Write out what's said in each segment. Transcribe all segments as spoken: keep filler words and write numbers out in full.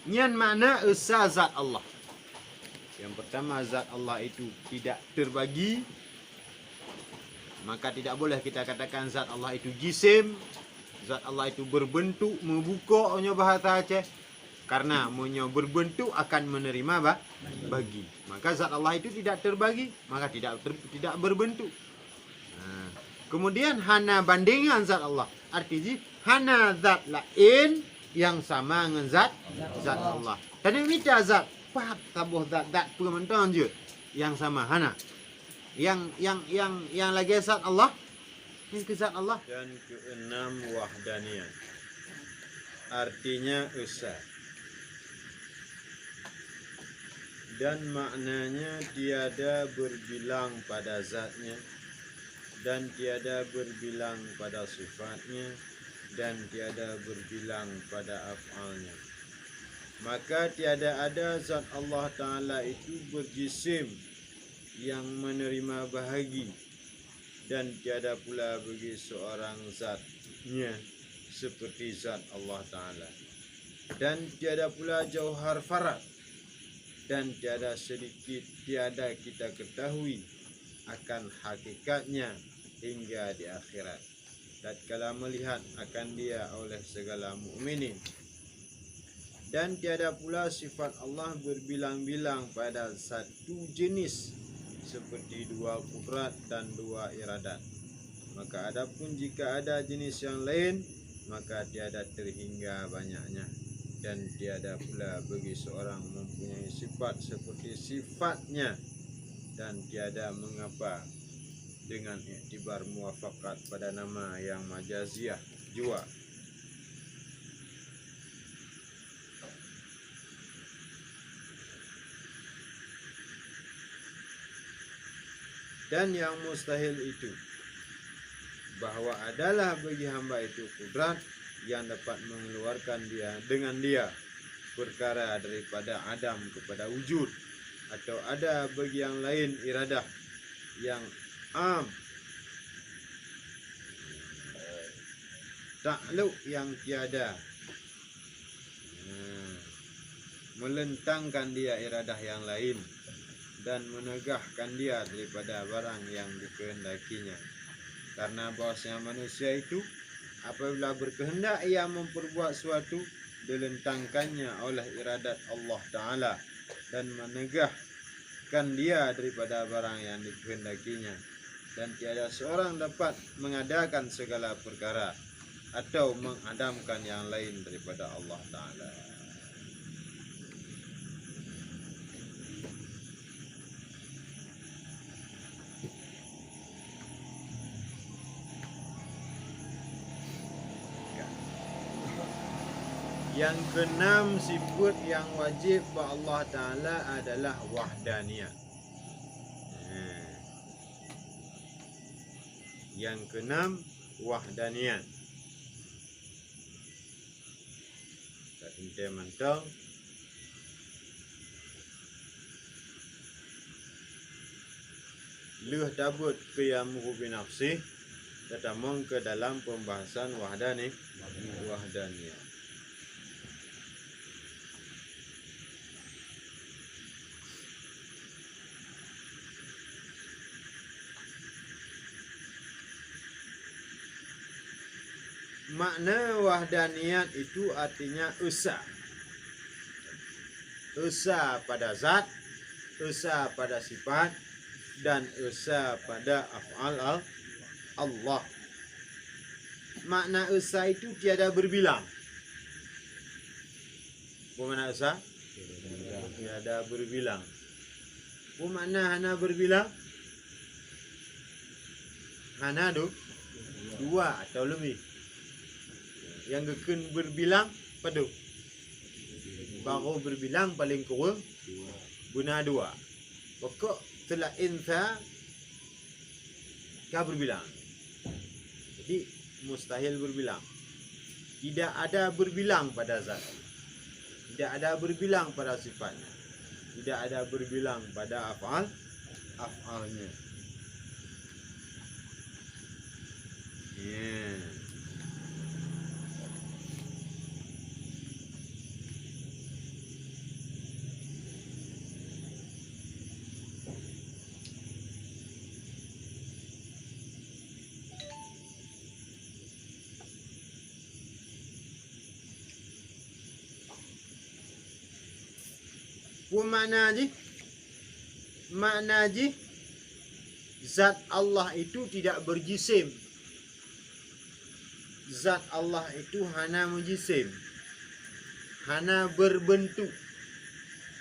Nyan makna esa zat Allah. Yang pertama, zat Allah itu tidak terbagi. Maka tidak boleh kita katakan zat Allah itu jisim, zat Allah itu berbentuk, meubuka, nyoe bahasa Aceh. Karena meunyoe berbentuk akan menerima ba-, bagi. Maka zat Allah itu tidak terbagi, maka tidak ter-, tidak berbentuk. Nah, kemudian hana bandingan zat Allah. Arti jih hana zat laén nyang sama ngon zat, zat Allah. Tanyoe mita zat, pat saboh zat, zat peue mantong jeuet nyang sama, hana. Nyang, nyang, nyang, nyang lagée zat Allah, nyang keu zat Allah. Dan keenam, wahdaniyah. Artinya esa. Dan maknanya tiada berbilang pada zatnya, dan tiada berbilang pada sifatnya, dan tiada berbilang pada af'alnya. Maka tiada ada zat Allah Ta'ala itu berjisim yang menerima bahagi, dan tiada pula bagi seorang zatnya seperti zat Allah Ta'ala. Dan tiada pula jauhar farad, dan tiada sedikit, tiada kita ketahui akan hakikatnya hingga di akhirat, tatkala melihat akan dia oleh segala mukminin. Dan tiada pula sifat Allah berbilang-bilang pada satu jenis, seperti dua kudrat dan dua iradat. Maka adapun jika ada jenis yang lain, maka tiada terhingga banyaknya. Dan tiada pula bagi seorang mempunyai sifat seperti sifatnya, dan tiada mengapa dengan iktibar muwafakat pada nama yang majaziah jua. Dan yang mustahil itu, bahwa adalah bagi hamba itu kudrat yang dapat mengeluarkan dia, dengan dia, perkara daripada adam kepada wujud, atau ada bagi yang lain iradah yang am, takluk yang tiada, nah, melentangkan dia iradah yang lain dan menegahkan dia daripada barang yang dikehendakinya. Karena bahwasanya manusia itu, apabila berkehendak ia memperbuat suatu, dilentangkannya oleh iradat Allah Ta'ala dan menegahkan dia daripada barang yang dikehendakinya. Dan tiada seorang dapat mengadakan segala perkara atau mengadamkan yang lain daripada Allah Ta'ala. Yang keenam, sifat yang wajib bak Allah Ta'ala adalah wahdaniyah. Nah. Yang keenam, wahdaniyah. Ka teuntèe mantong. Lheueh tabeuet qiyamuhu binafsih, tatamong keu dalam pembahasan wahdani-, wahdaniyah. Makna wahdaniyat itu artinya esa. Esa pada zat, esa pada sifat, dan esa pada af'al al-, Allah. Makna esa itu tiada berbilang. Peue makna esa? Tiada berbilang. Peue makna hana berbilang? Hana du-, dua atau lebih. Nyang geukheun berbilang padum? Baru berbilang paling kureueng beuna dua. Pokok seulaén sa ka berbilang. Jadi, mustahil berbilang. Tidak ada berbilang pada zat. Tidak ada berbilang pada sifatnya. Tidak ada berbilang pada af'al, af'alnya. Ya. Peue makna jih? Makna jih, zat Allah itu tidak berjisim. Zat Allah itu hana meujisim, hana berbentuk.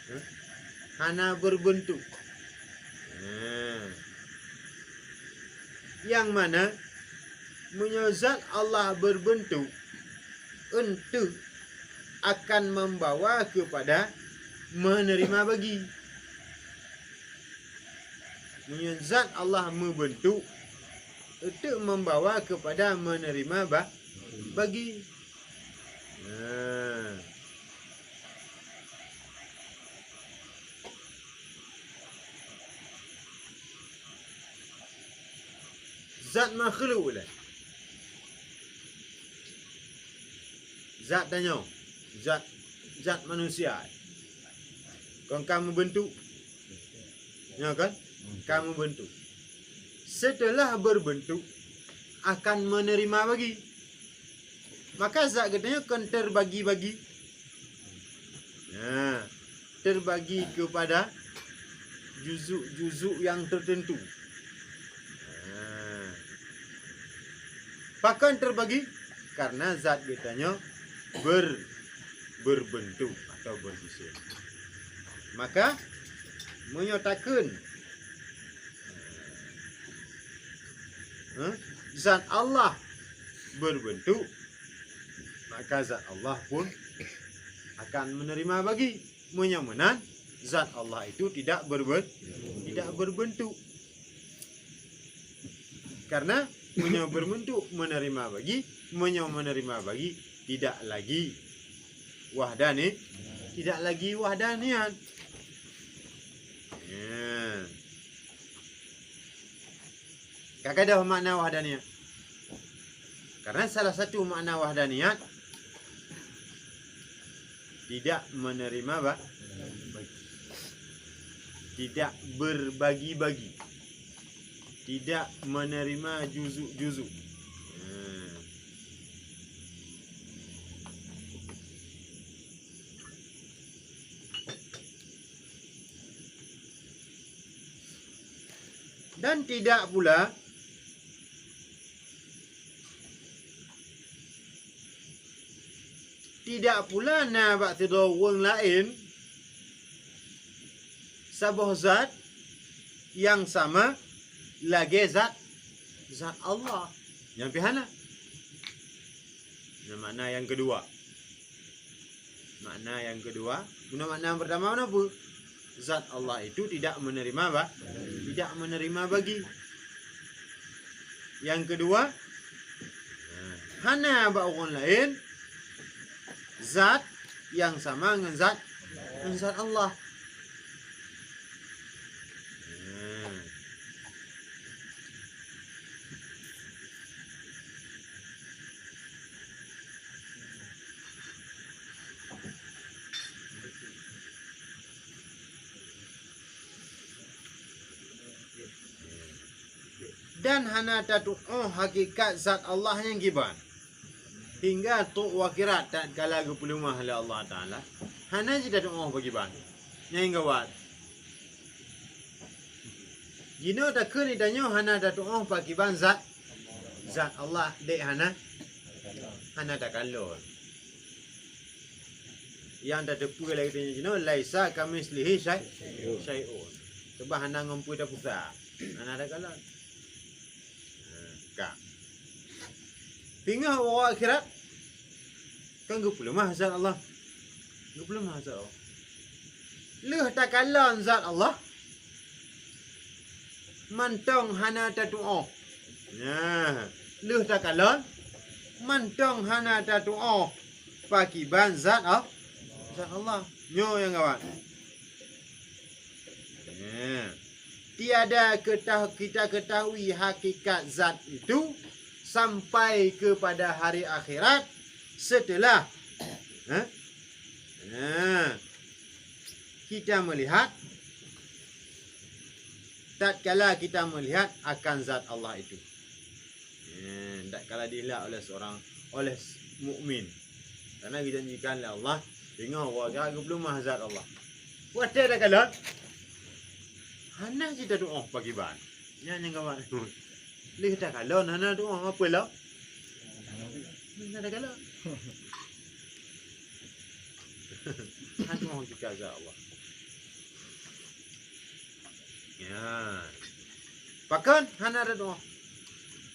Hah? Hana berbentuk. Nah. Yang mana, meunyoe zat Allah berbentuk, eunteuk akan membawa kepada menerima bagi. Meunyoe zat Allah meubentuk, eunteuk membawa kepada menerima ba-, bagi. Nah. Zat makhluk lah. Zat tanyoe, zat, zat manusia. Kon ka meubentuk. Ya kan? Ka meubentuk. Setelah berbentuk, akan menerima bagi. Maka zat geutanyoe kon terbagi-bagi. Nah, terbagi kepada juzuk-juzuk yang tertentu. Nah. Pakon terbagi? Karena zat geutanyoe ber-, berbentuk atau berjisim. Maka, meunyoe takheun, eh, zat Allah berbentuk, maka zat Allah pun akan menerima bagi. Meunyoe meunan, zat Allah itu tidak berben-, tidak berbentuk. Karena meunyoe berbentuk menerima bagi, meunyoe menerima bagi tidak lagi wahdani-, tidak lagi wahdaniyat. Ya. Ka gadôh makna wahdaniyat. Karena salah satu makna wahdaniyat, tidak menerima ba-, tidak berbagi-bagi, tidak menerima juzuk-juzuk. Hmm. Dan tidak pula, tidak pula na bak sidroe ureuëng laén saboh zat nyang sama lagée zat, zat Allah. Nyang pih hana. Nyang makna nyang keudua. Makna nyang keudua, guna makna nyang peurtama meunan peue? Zat Allah itu tidak menerima ba-, tidak menerima bagi. Nyang keudua, hana bak ureuëng laén zat nyang sama ngon zat, ngon zat Allah. Hmm. Dan hana tatu'oh hakikat zat Allah nyang kiban. Hingga trok u akhirat tatkala geupeuleumah lé Allah Taala, hana jitatu'oh pakiban. Nyang gawat. Jinoe takheun geutanyoe hana tatu'oh pakiban zat, zat Allah, dek hana, hana takalon. Nyang tateupeue lagée tanyoe jinoe, "Laisa kamitslihi syai-, syai'un." Sabab hana ngon peue tapusat. Hana takalon. Ka. Teungoh u akhirat, kan geupeuleumah zat Allah. Geupeuleumah zat Allah. Lheueh takalon zat Allah, mantong hana tatu'oh. Nah, lheueh takalon, mantong hana tatu'oh pakiban zat Allah. Zat Allah. Nyoe nyang gawat. Nah. Tiada ketah-, kita ketahui hakikat zat itu sampai kepada hari akhirat setelah, ha? Nah, kita melihat, tatkala kita melihat akan zat Allah itu. Nah, tatkala dilihat oleh seorang, oleh mukmin. Karena dijanjikan oleh Allah, teungoh u akhirat geupeuleumah zat Allah. Watèe takalon, hana cit tatu'oh pakriban. Nyan nyang ka mat. Lheueh takalon hana tu'oh, peue lom? Hana takalon. Hana tu'oh hakikat zat Allah. Ya. Pakon hana tatu'oh?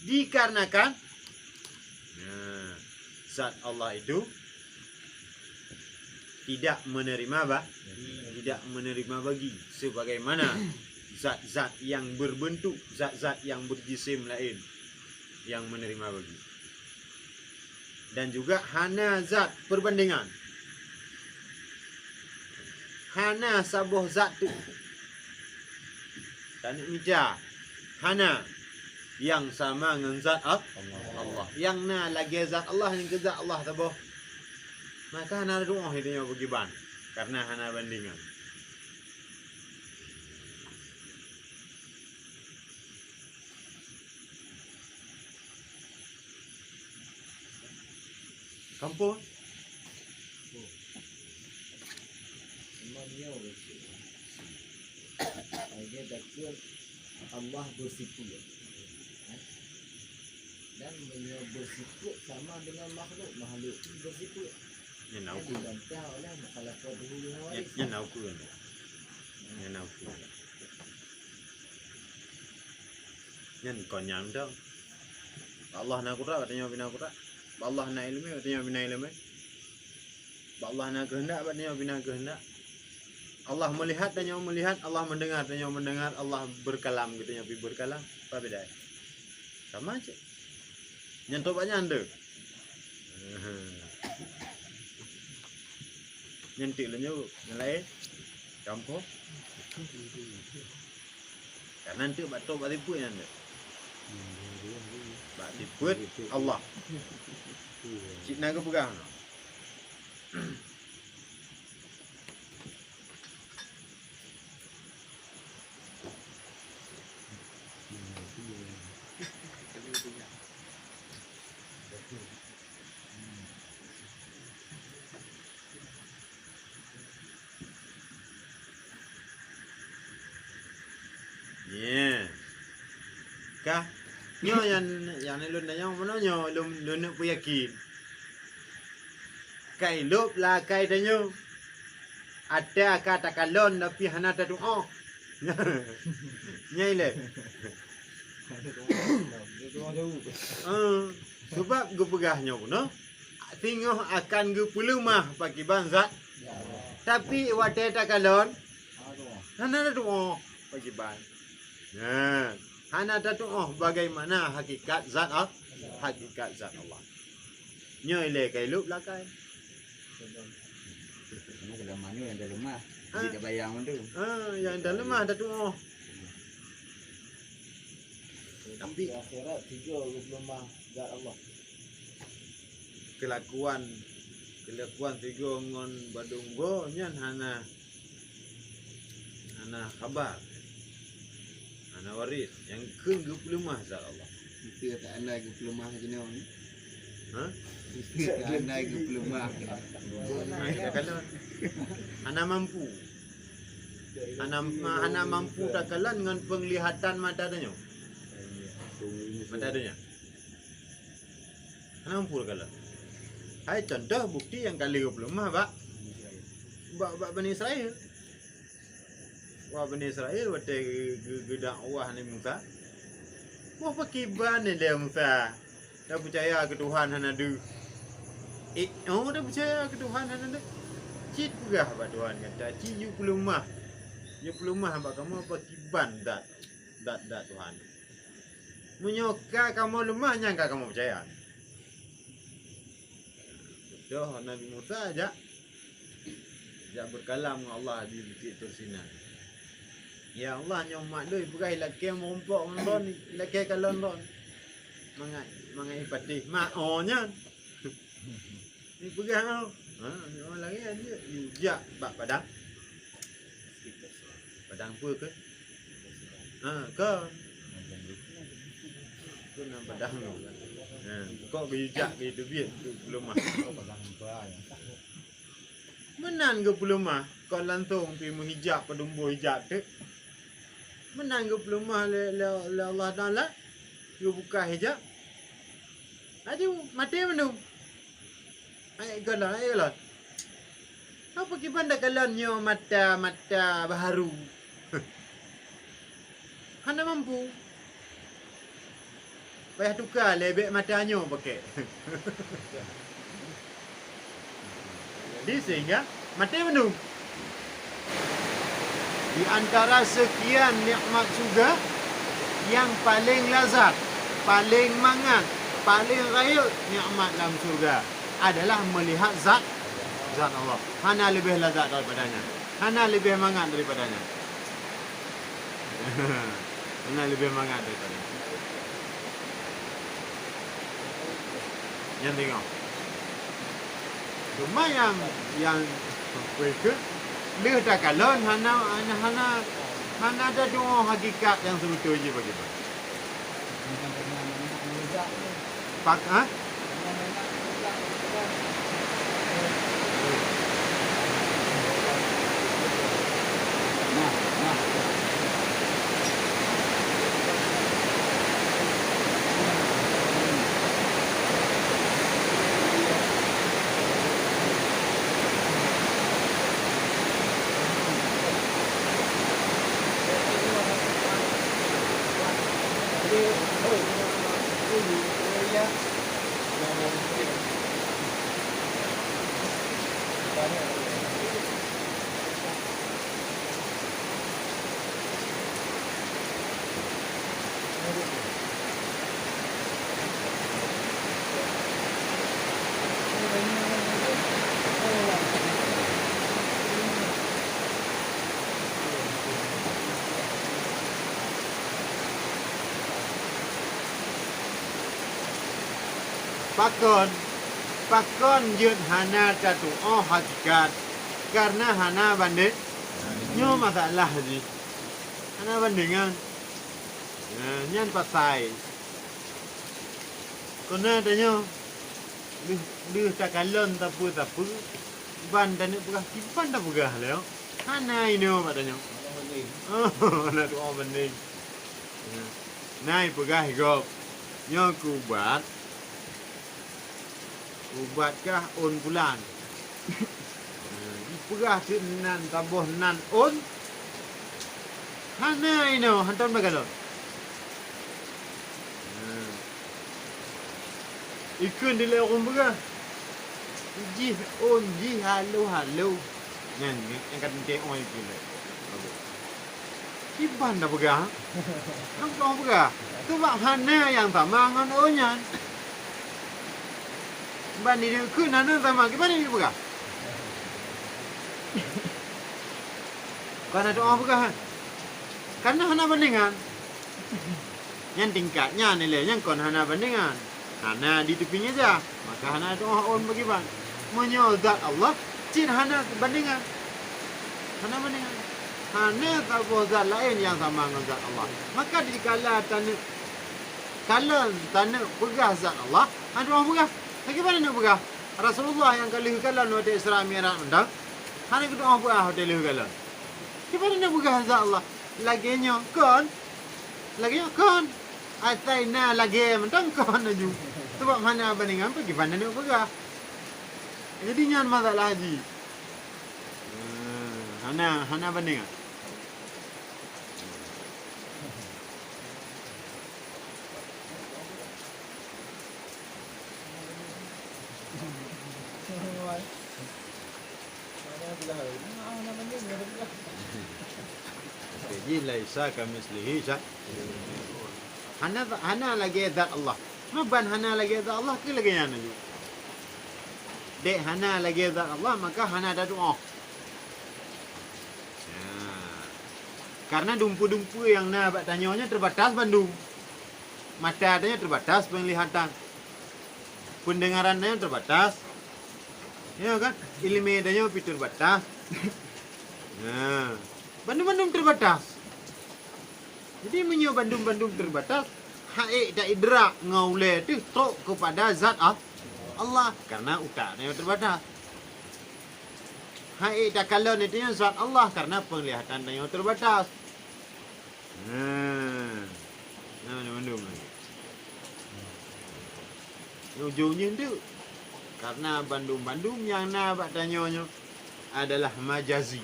Dikarenakan, nah, zat Allah itu tidak menerima ba-, tidak menerima bagi sebagaimana zat-zat yang berbentuk, zat-zat yang berjisim lain yang menerima bagi. Dan juga hana zat perbandingan. Hana saboh zat teuk. Taneuk mita. Hana nyang sama ngon zat Al-, Allah. Nyang na lagèe zat Allah, nyang keu zat Allah saboh. Maka hana tatu'oh di tanyoe pakriban. Karena hana bandingan. Kampung. Memang dia bersifat. Dia takut Allah bersifat. Dan beliau bersifat sama dengan makhluk. Makhluk pun bersifat. Nyan na ukeue. Dibantah oleh mukhalafatuhu li hawadith. Nyan, nyan na ukeue. Nyan na ukeue. Nyan kon nyan dong. Bak Allah na kudrat, bak tanyoe pih na kudrat. Bak Allah na ileumèe, bak tanyoe pih na ileumèe. Bak Allah na keuheundak, bak tanyoe pih na keuheundak. Allah meulihat, tanyoe meulihat. Allah meudeungar, tanyoe meudeungar. Allah beukalam, geutanyoe pih beukalam. Peue beda? Sama cit. Nyan trok bak nyan teuh. Nyan teuk lôn nyoe, nyang laén. Gampông. Karena enteuk bak trok bak sifeuet nyan teuh. Bak sifeuet Allah. Cit na geupeugah. Nyan. Ka, nyoe nyang, nyang lôn tanyong meunoe nyoe lôn, lôn neuk peuyakin. Kai lôb lakai tanyoe. Atra ka takalon tapi hana tatu'oh. Nyan ilèe. Eh, sabab geupeugah nyoe bunoe, singoh akan geupeuleumah pakriban zat. Tapi watèe takalon, hana tatu'oh pakriban. Nah, hana tatu'oh bagaimana hakikat zat Al-, hakikat zat Allah. Nyoe ilèe kai lôb lakai. Kamu keudah manyuh nyang teuleumah. Ah. Jeuet tabayang tu. Ah, nyang teuleumah tatu'oh. Tapi akhirat tiga geupeuleumah zat Allah. Kelakuan, kelakuan sigoe ngon badong goe nyan hana, hana khabar. Hana waréh. Nyang kheun geupeuleumah zat Allah. Itu tak andai geupeuleumah jinoe ni. Ha? Itu tak andai geupeuleumah. Nah, takalon. Hana mampu. Hana, hana mampu takalon ngon penglihatan mata tanyoe. Mata donya. Hana mampu takalon. Hai contoh bukti nyang ka lheueh geupeuleumah bak, bak, bak Bani Israel. Wah, Bani Israel watèe geu-, geu-, geudakwah Nabi Musa. Boh pakriban ilèe Musa tapeucaya keu Tuhan hana deuh. Eh, oh, tapeucaya keu Tuhan hana deuh. Cit peugah bak Tuhan gata, cit yue peuleumah. Yue peuleumah bak kamoe pakriban dat, dat-dat Tuhan. Meunyoe ka kamoe leumah, nyan ka kamoe peucaya. Contoh Nabi Musa jak, jak beukalam ngon Allah di Bukét Tur Sina. "Ya Allah, nyoe umat lôn peugah ilakèe meurumpok ngon lôn, ilakèe kalon lôn. Mangat, mangat ipatéh mak oh nyan." Ipeugah oh. Ha, nyoe lagèe nyan jeuet. Ijak bak padang. Padang peue keuh? Ha, kon. Kon padang tu. Ha, kok geujak keu teubiet tu peuleumah. Meunan geupeuleumah. Kon langsông pi meuhijab, padum boh hijab teuk. Meunan geupeuleumah lé, lé, lé Allah Taala, geubuka hijab. Laju maté mandum. Ayat galon, ayat galon. Apa kiban dak galon nyoe mata, mata baharu? Hana mampu. Payah tuka lé, bèk mata nyoe pakèk. Jadi sehingga maté mandum. Di antara sekian nikmat syurga, yang paling lazat, paling mangat, paling rayeuk nikmat lam syurga adalah melihat zat, zat Allah. Hana leubeh lazat daripada nyan. Hana leubeh mangat daripada nyan. Hana leubeh mangat daripada nyan. Nyan tengok. Cuma nyang, nyang berikut, lheueh takalon hana, hana, hana, hana tatu'oh hakikat nyang seubeutôi jih bagaimana. Pak, ha? Pakon, pakon jeuet hana tatu'oh hakikat? Karena hana bandé-, nyoe masalah jih. Hana bandingan. Nah, nyan pasai. Kona tanyoe, lheueh, lheueh takalon sapeue-sapeue, ban taneuk peugah, kiban tapeugah lé. Hana inoe bak tanyoe. Oh, hana tu'oh banding. Nah, na ipeugah gob, nyoe keu ubat. Ubat kah ôn pulan. Jipeugah cit nan saboh nan ôn. Hana inoe, hantom takalon. Ikheun dilèe ureueng peugah. Jih ôn jih halo-halo. Nyan, nyan ka teuntèe ôn ikheun lé. Kiban tapeugah? Nang keunoe peugah, sabab hana nyang sama ngon ôn nyan. Ban di neukheun hana sama, kiban di peugah? Kon hana tu'oh peugah, kan? Karena hana bandingan. Nyan tingkat nyan ilèe, nyan kon hana bandingan. Hana di teupinyeue jih, maka hana tu'oh ôn bak kiban. Meunyoe zat Allah, cit hana bandingan. Hana bandingan. Hana saboh zat laén nyang sama ngon zat Allah. Maka dikala taneuk kalon, taneuk peugah zat Allah, hana tu'oh peugah. Lagèe mana neuk peugah? Rasulullah nyang ka lheueh kalon watèe Isra Mi'raj mantong, hana geutu'oh peugah watèe lheueh kalon. Kiban taneuk peugah zat Allah? Lagèe nyoe kon. Lagèe nyoe kon. Asai na lagèe mantong kon laju. Sabab hana bandingan, pih kiban taneuk peugah? Jadi nyan masalah jih. Hmm, hana, hana bandingan. Jadi, laisa kamitslihi syai'. Hana, hana lagèe zat Allah. Meuban hana lagèe zat Allah, keu lagèe nyan laju. Dek hana lagèe zat Allah, maka hana tatu'oh. Nah, karena dumpeue-dumpeue nyang na bak tanyoe nyoe teubatas bandum. Mata tanyoe teubatas peunglihatan. Peundeungaran tanyoe teubatas. Ya kan? Ileumèe tanyoe pih teubatas. Nah, bandum-bandum teubatas. Jadi, meunyoe bandum-bandum teubatas, hana ék taidrak ngon ulèe teuh trok keupada zat A-, Allah, karena utak tanyoe teubatas. Hai takalon itu nyan zat Allah karena penglihatan tanyoe terbatas. Nah, nah, mandum. Ujong jih tu karena bandum-bandum nyang na bak tanyoe nyoe adalah majazi.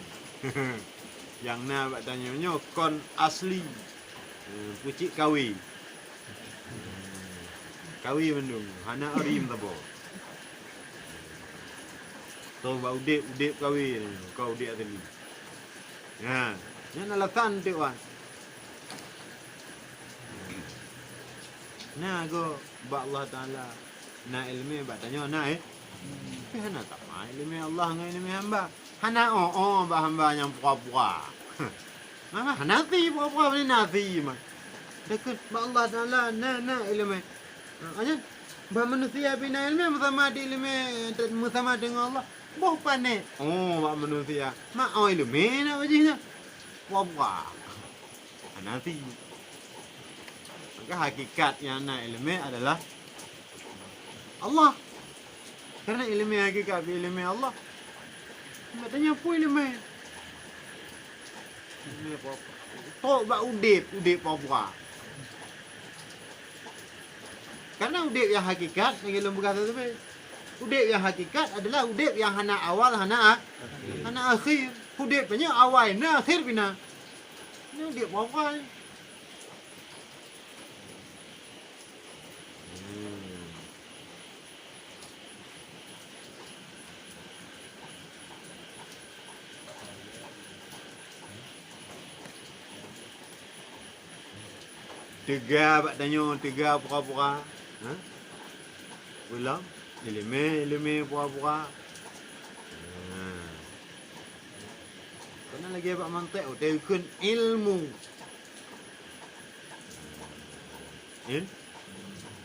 Nyang na bak tanyoe nyoe kon asli. Hmm, pucik kawé. Kawé mandum, hana ari meusaboh. Toh bak udép, udép kawé, ka udép asli. Nah, nyan alasan tu wan. Nah, go bak Allah Taala na ileumé bak tanyoe na, eh. Tapi hana sama ileumé Allah ngon ileumé hamba. Hana oh-oh bak hamba nyang pura-pura. Hana, hana si pura-pura, bak na si mah. Deukeuet bak Allah Taala na, na ileumé. Ha, nyan bak manusia pih na ileumé, meusama di ileumé, meusama deungon Allah. Boh pané. Oh, bak manusia. Mak oh ileumé na bak jih nyan. Pura-pura. Hana si. Maka hakikat nyang na ileumé adalah Allah. Karena ileumé hakikat pih ileumé Allah. Maknanya peue ileumé? Ileumé apa? Tok bak udép, udép apa? Karena udép nyang hakikat, nyang lôn peugah tadi. Udép nyang hakikat adalah udép nyang hana awal, hana a-, hana akhé. Udép nyoe awai na, akhé pih na. Nyoe udép apa? Hmm. Teuga bak tanyoe, teuga pura-pura. Ha? Ulôn, ileumé, ileumé pura-pura. Ha. Kon lagèe bak mantek, oh, teukeun ilmu. Il-,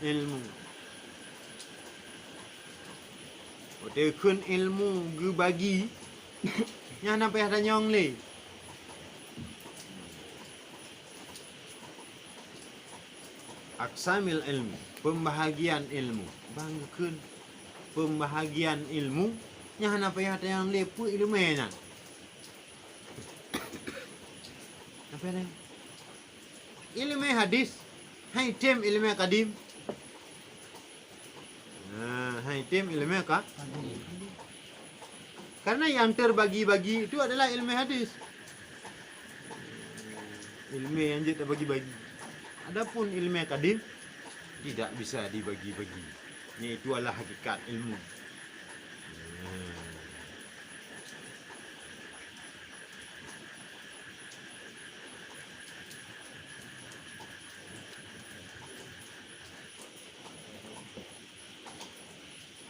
ilmu. Watèe kheun ilmu geubagi, nyan hana payah tanyong lé. Aqsamil ilmi, pembahagian ilmu. Bang geukheun pembahagian ilmu, nyan hana payah tanyong lé peue ileumèe nyan. Apa ni? Ileumèe hadis, hai tem ileumèe kadim. Nah, hai tem ileumèe ka-, karena yang terbagi-bagi itu adalah ileumèe hadis. Ileumèe yang jeuet terbagi-bagi. Adapun ileumèe kadim tidak bisa dibagi-bagi. Ini itu adalah hakikat ilmu. Nah.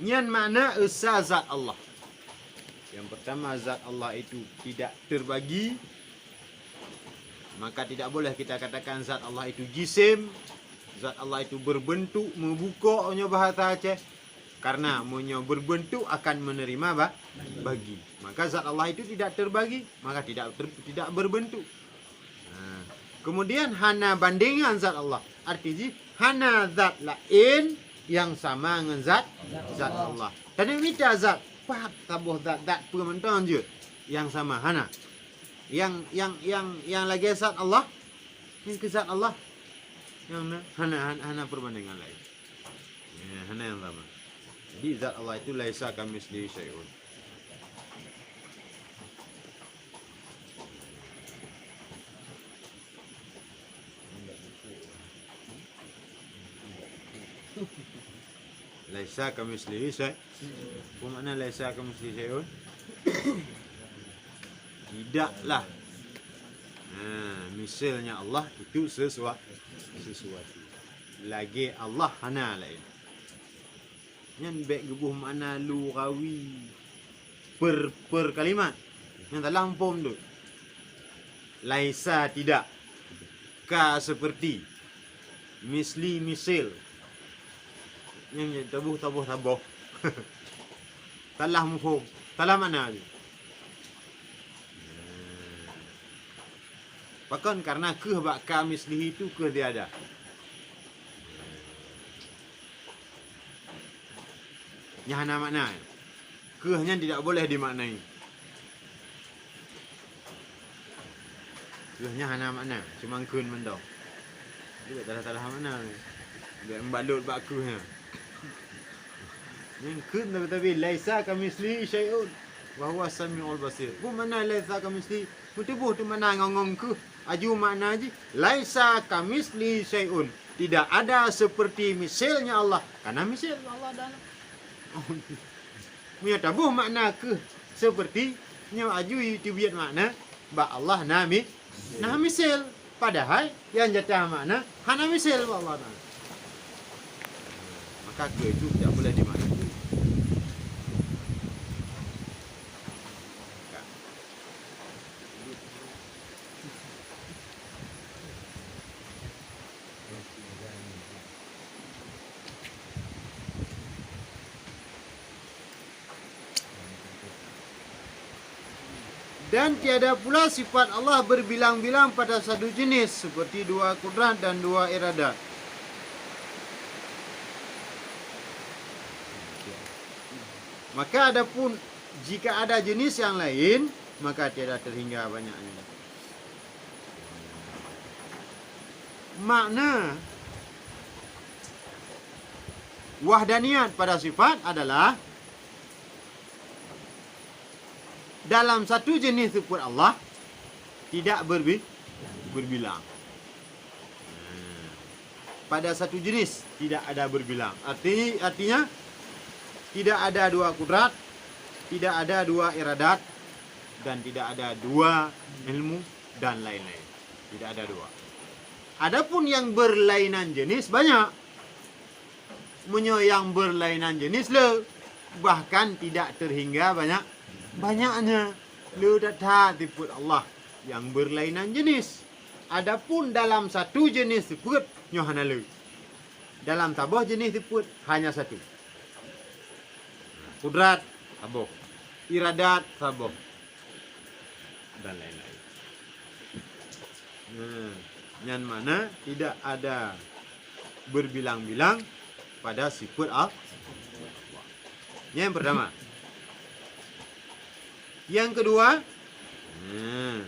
Nyan makna esa zat Allah. Yang pertama, zat Allah itu tidak terbagi, maka tidak boleh kita katakan zat Allah itu jisim, zat Allah itu berbentuk, meubukok, nyoe bahasa Aceh. Karena meunyoe berbentuk akan menerima ba-, bagi. Maka zat Allah itu tidak terbagi, maka tidak ter-, tidak berbentuk. Nah, kemudian hana bandengan zat Allah. Arti jih, hana zat laén nyang sama ngon zat, zat Allah. Tanyoe mita zat, pat saboh zat, zat peue mantong jeuet nyang sama, hana. Nyang, nyang, nyang, nyang lagèe zat Allah, nyang keu zat Allah, nyang na, hana, hana, hana perbandingan laén. Ya, hana nyang sama. Jadi, zat Allah itu laisa kamitslihi syai'un. Laisa kamitslihi syai-, apa makna laisa kamitslihi syai'un? Tidaklah. Nah, misalnya Allah itu sesua-, sesuatu. Lagèe Allah hana laén. Nyan bèk geuboh makna lughawi per, per kalimat. Nyan salah muphom tu. Laisa tidak. Ka seperti. Misli misal. Nyan, nyan taboh, taboh, taboh. Salah muphom. Salah makna tu. Pakon? Karena keuh bak ka mislihi tu keuh tiada. Nyan hana makna. Keuh nyan tidak boleh dimaknai. Keuh nyan hana makna, cuma kheun mantong. Jadi tadah-tadah makna. Biar membalut bak keuh nyan. Nyang kheun tapi-tapi, "Laisa kamitslihi syai'un wa huwas samiul basir." Peue makna laisa kamitslihi? Meutuboh tu makna ngon-ngon keuh. Aju makna jih, "Laisa kamitslihi syai'un." Tidak ada seperti misilnya Allah. Karena misil Allah Taala. Meunyoe taboh makna keuh seperti nyoe aju teubiet makna bak Allah na mi-, na misil. Padahai nyang jata makna hana misil bak Allah Taala. Maka keuh itu tidak boleh dimaknai. Dan tiada pula sifat Allah berbilang-bilang pada satu jenis, seperti dua kudrat dan dua iradat. Maka adapun jika ada jenis yang lain, maka tiada terhingga banyaknya. Makna wahdaniyat pada sifat adalah dalam satu jenis sifat Allah tidak berbi-, berbilang. Pada satu jenis tidak ada berbilang. Arti, artinya tidak ada dua kudrat, tidak ada dua iradat, dan tidak ada dua ilmu dan lain-lain. Tidak ada dua. Adapun yang berlainan jenis banyak. Meunyoe nyang beurlainan jeuneuh le, bahkan tidak terhingga banyak, banyaknya. Le that-that sifeut Allah nyang beurlainan jeuneuh. Adapun dalam satu jeuneuh sifeut, nyoe hana le. Dalam saboh jeuneuh sifeut, hanya satu. Kudrat, saboh. Iradat, saboh. Dan lain-lain. Nah, nyan makna tidak ada berbilang-bilang pada sifeut Allah. Nyan yang pertama. Yang kedua, nah,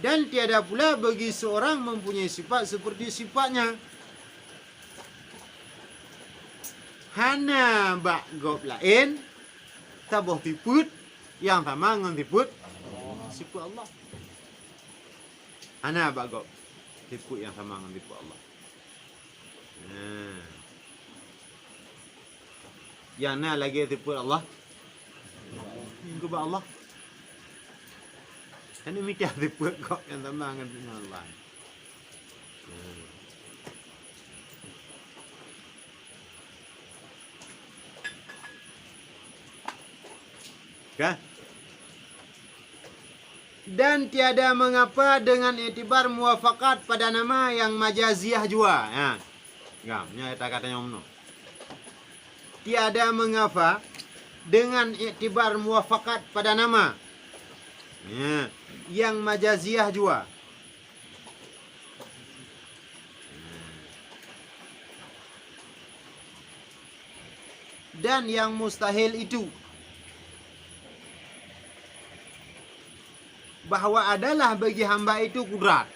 dan tiada pula bagi seorang mempunyai sifat seperti sifatnya. Hana bak gob laén saboh sifeut nyang sama ngon sifeut, sifeut Allah. Hana bak gob sifeut nyang sama ngon sifeut Allah. Nah. Nyang na lagèe sifeut Allah. Nyang keubah Allah. Kan mita sifeut gob nyang sama ngon Allah. Nah. Kan? Dan tiada mengapa dengan iktibar muwafaqat pada nama yang majaziah jua. Ha. Ngam, nyan kata-kata nyang meunoe. Tiada mengapa dengan iktibar muwafaqat pada nama. Ya, yang majaziah jua. Dan yang mustahil itu, bahwa adalah bagi hamba itu kudrat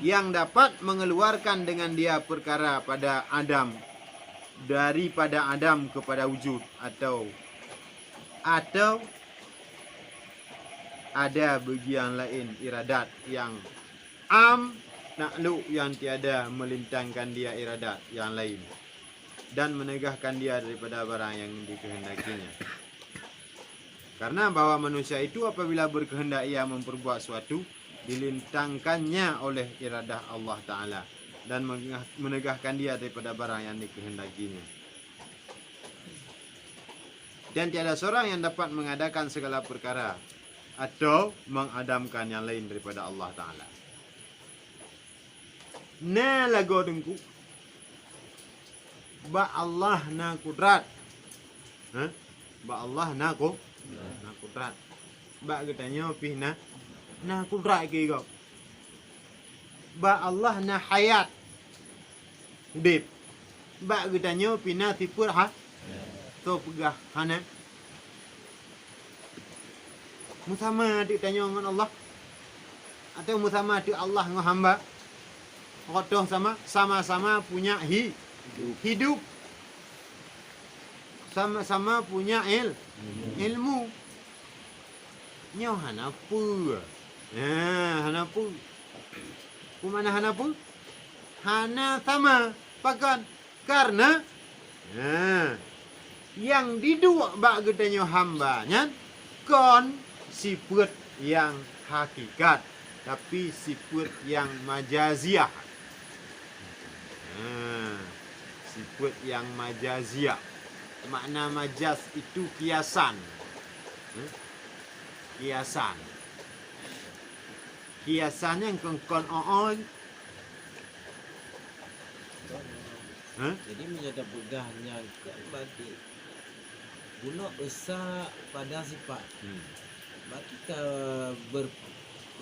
yang dapat mengeluarkan dengan dia perkara pada adam, daripada adam kepada wujud, atau, atau ada bagi nyang laén iradat yang am, makhluk yang tiada melintangkan dia iradat yang lain dan menegahkan dia daripada barang yang dikehendakinya. Karena bahwa manusia itu apabila berkehendak ia memperbuat suatu, dilintangkannya oleh iradah Allah Ta'ala dan mengah-, menegahkan dia daripada barang yang dikehendakinya. Dan tiada seorang yang dapat mengadakan segala perkara atau mengadamkan yang lain daripada Allah Ta'ala. Na lagoe teungku, bak Allah na kudrat. Ha? Bak Allah na ku-, na kudrat. Bak geutanyoe pih na, na kudrat keu gob. Bak Allah na hayat, udép. Bak geutanyoe pih na sifeut ha-, soe peugah hana. Meusama teuk tanyoe ngon Allah. Atau meusama teuk Allah ngon hamba? Rot toh sama, sama-sama punya hi-, hidup. Sama-sama punya il-, ilmu. Nyoe hana peue. Ha, hana peue. Peue makna hana peue? Hana sama. Pakon? Karena, ha, nyang diduek bak geutanyoe hamba nyan kon sifeuet nyang hakikat, tapi sifeuet nyang majaziah. Ha, sifeuet nyang majaziah. Makna majaz itu kiasan. Ha? Kiasan. Kiasan nyan kon, kon, oh, oh. Hah? Jadi, meunyoe tapeugah nyan kan berarti bunoe esa pada sifat. Hmm. Berarti ka ber-,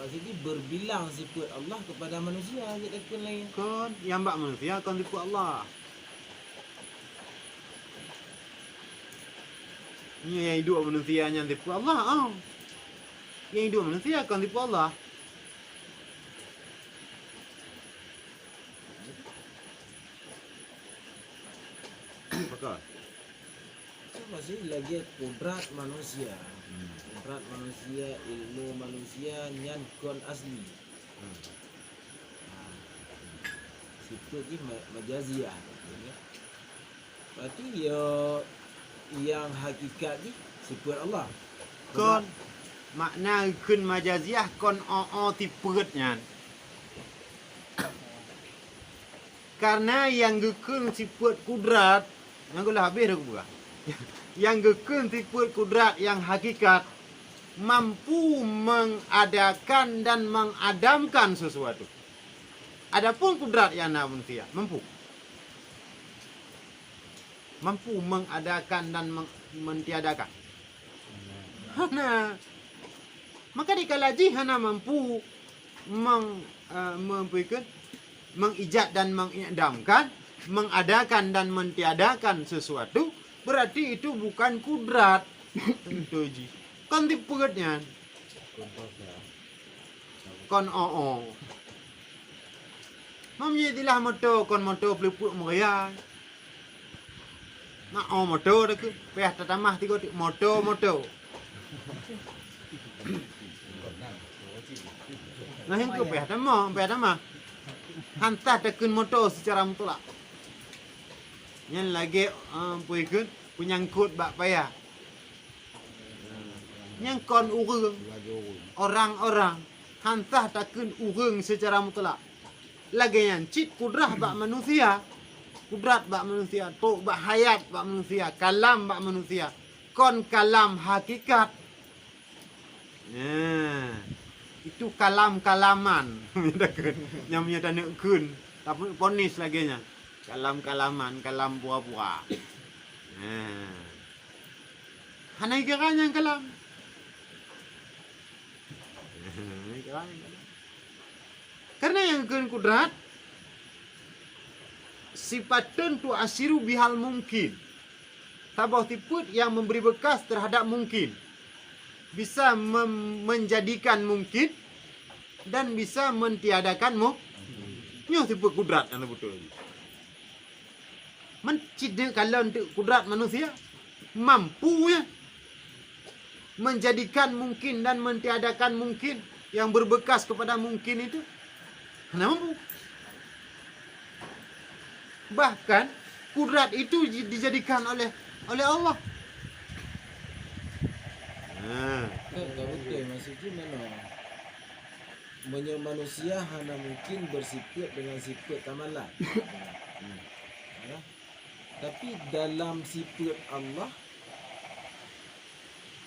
maksudnya berbilang sifat Allah kepada manusia, jadi takheun laén. Kon, nyang bak manusia kon sifat Allah. Nyoe nyang iduek manusia nyan sifat Allah, ah. Nyang iduek manusia kon sifat Allah. Maka. Itu masih lagi kudrat manusia. Hmm. Kudrat manusia, ilmu manusia, nyan kon asli. Hmm. Ha. Sifat jih ma-, majaziah. Berarti ya, nyang hakikat jih sifat Allah. Kon, makna geukheun majaziah kon, oh, oh, sifat nyan. Karena nyang geukheun sifat kudrat, nyang geulah habéh dah kupeugah. Nyang geukheun sifat kudrat nyang hakikat mampu mengadakan dan mengadamkan sesuatu. Adapun kudrat nyang na manusia, mampu. Mampu mengadakan dan meng-, mentiadakan. Hana. Maka dikala jih hana mampu meng-, eh, membuatkan, mengijad dan mengidamkan, mengadakan dan mentiadakan sesuatu, berarti itu bukan kudrat. Tentu jih. Kon sifat nyan. Kon, oh, oh. Meunyoe istilah moto, kon moto peuleupeuk meuria. Mak, oh, moto dah ke. Payah tatamah tiga tik. Moto, moto. Nah, yang tu payah tamah, payah tamah. Hantah takheun moto secara mutlak. Nyan lagée, eh, peue kheun, peunyangkot bak paya. Nyang kon ureuëng, orang-orang, hantah takheun ureuëng secara mutlak. Lagée nyan cit kudrah bak manusia, kudrat bak manusia, tok bak hayat bak manusia, kalam bak manusia, kon kalam hakikat. Nah, itu kalam-kalaman. Nyang meunyoe taneuk kheun, tapi ponis lagée nyan. Kalam-kalaman, kalam pura-pura. Nah. Hana ikira nyang kalam. Hana ikira nyang kalam. Karena nyang kheun kudrat, sifatun tu'assiru bihal mungkin. Saboh sifat yang memberi bekas terhadap mungkin. Bisa mem-, menjadikan mungkin dan bisa mentiadakan mu-, nyoe sifat kudrat nyang beutôi. Man cit kalon teuk kudrat manusia, mampu ya menjadikan mungkin dan mentiadakan mungkin yang berbekas kepada mungkin itu? Hana mampu. Bahkan kudrat itu ji-, dijadikan oleh, oleh Allah. Nah. Kan, kan betul, maksud tu mana? Meunyoe manusia hana mungkin bersifat dengan sifat kamalat. Hmm. Ya. Tapi dalam sifat Allah,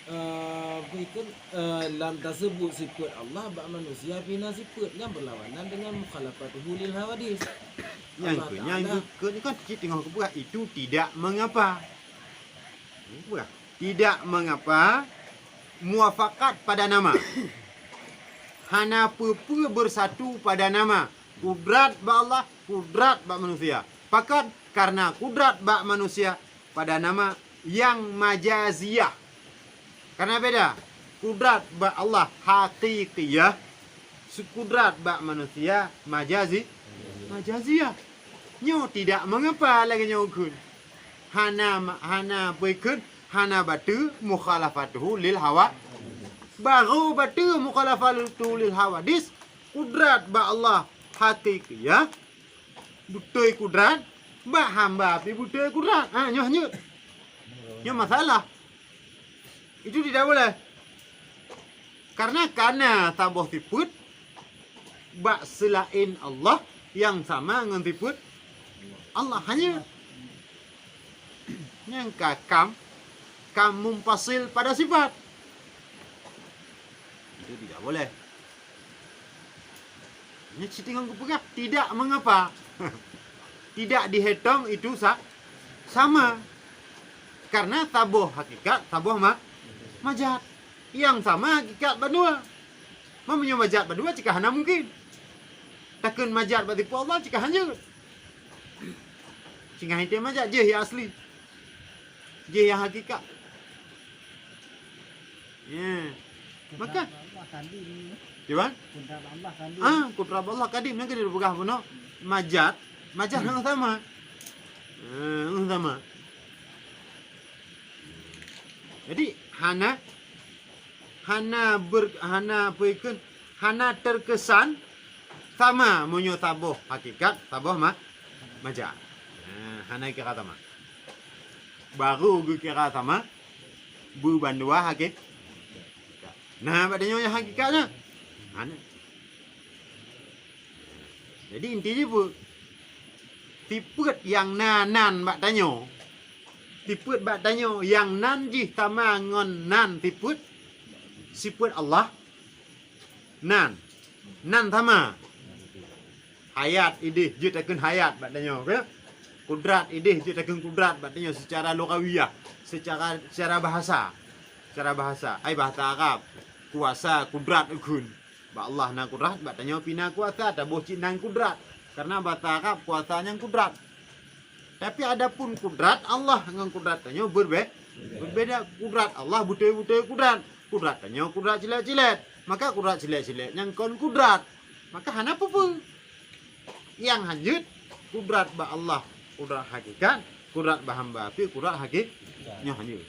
eh, apa itu, eh, lam tasebut sifat Allah bak manusia pih na sifat nyang berlawanan dengan mukhalafatuhu lil hawadis. Nyang Allah keu-, nyang Taala keu-, keu-, kan cit teungoh kupeugah itu tidak mengapa. Kupeugah, tidak mengapa muafakat pada nama. Hana peue-peue bersatu pada nama. Kudrat bak Allah, kudrat bak manusia. Pakon? Karena kudrat bak manusia pada nama yang majaziyah. Karena beda. Kudrat bak Allah haqiqiyah. Kudrat bak manusia majazi, majaziah. Nyoe tidak mengapa lagée nyoe kheun. Hana ma-, hana peue kheun, hana bateue mukhalafatuhu lil hawa. Baru bateue mukhalafatuhu lil hawadis, kudrat bak Allah hakikiah, beutôi kudrat, bak hamba pih beutôi kudrat. Ha, nyoe hanyut. Nyoe masalah. Itu tidak boleh. Karena, karena saboh sifat bak selain Allah yang sama ngon sifat Allah hanya. Nyang ka kam, kam mumpasil pada sifat. Itu tidak boleh. Nyoe cit ngon geupeugah, tidak mengapa. Tidak dihitong itu sa-, sama. Karena saboh hakikat, saboh ma-, majaz. Nyang sama hakikat bandua. Meunyoe majaz bandua cit ka hana mungkin. Takheun majaz bak sifat Allah cit ka hana. Singoh inti majaz jih nyang asli. Jih nyang hakikat. Ya. Maka, kudrat Allah kadim. Gimana? Kudrat Allah kadim. Ah, kudrat Allah kadim. Nyang keuneuk peugah bunoe majaz, majaz nyang sama. Ah, nyang sama. Jadi, hana, hana ber-, hana peue kheun, hana terkesan sama meunyoe saboh hakikat, saboh ma-, majaz. Ah, hana kira sama. Baru geukira sama beubandua haki-, nah, bak tanyoe nyang hakikat nyan. Hana. Jadi, inti jih peue? Sifat nyang na nan bak tanyoe. Sifat bak tanyoe nyang nan jih sama ngon nan sifat, sifat Allah. Nan. Nan sama. Hayat idéh jeuet takheun hayat bak tanyoe, ya. Kudrat idéh jeuet takheun kudrat bak tanyoe secara lughawiyah, secara, secara bahasa. Secara bahasa, ai bahasa Arab, kuasa, kudrat kheun. Bak Allah na kudrat, bak tanyoe pih na kuasa, taboh cit nan kudrat. Karena bahasa Arab kuasa nyang kudrat. Tapi adapun kudrat Allah ngon kudrat tanyoe beurbe-, beubeda. Kudrat Allah beutôi-beutôi kudrat. Kudrat tanyoe kudrat cilet-cilet. Maka kudrat cilet-cilet nyang kon kudrat. Maka hana peue-peue. Nyang hanyut kudrat bak Allah, kudrat hakikat, kudrat bak hamba pih kudrat hakik-, nyoe hanyut.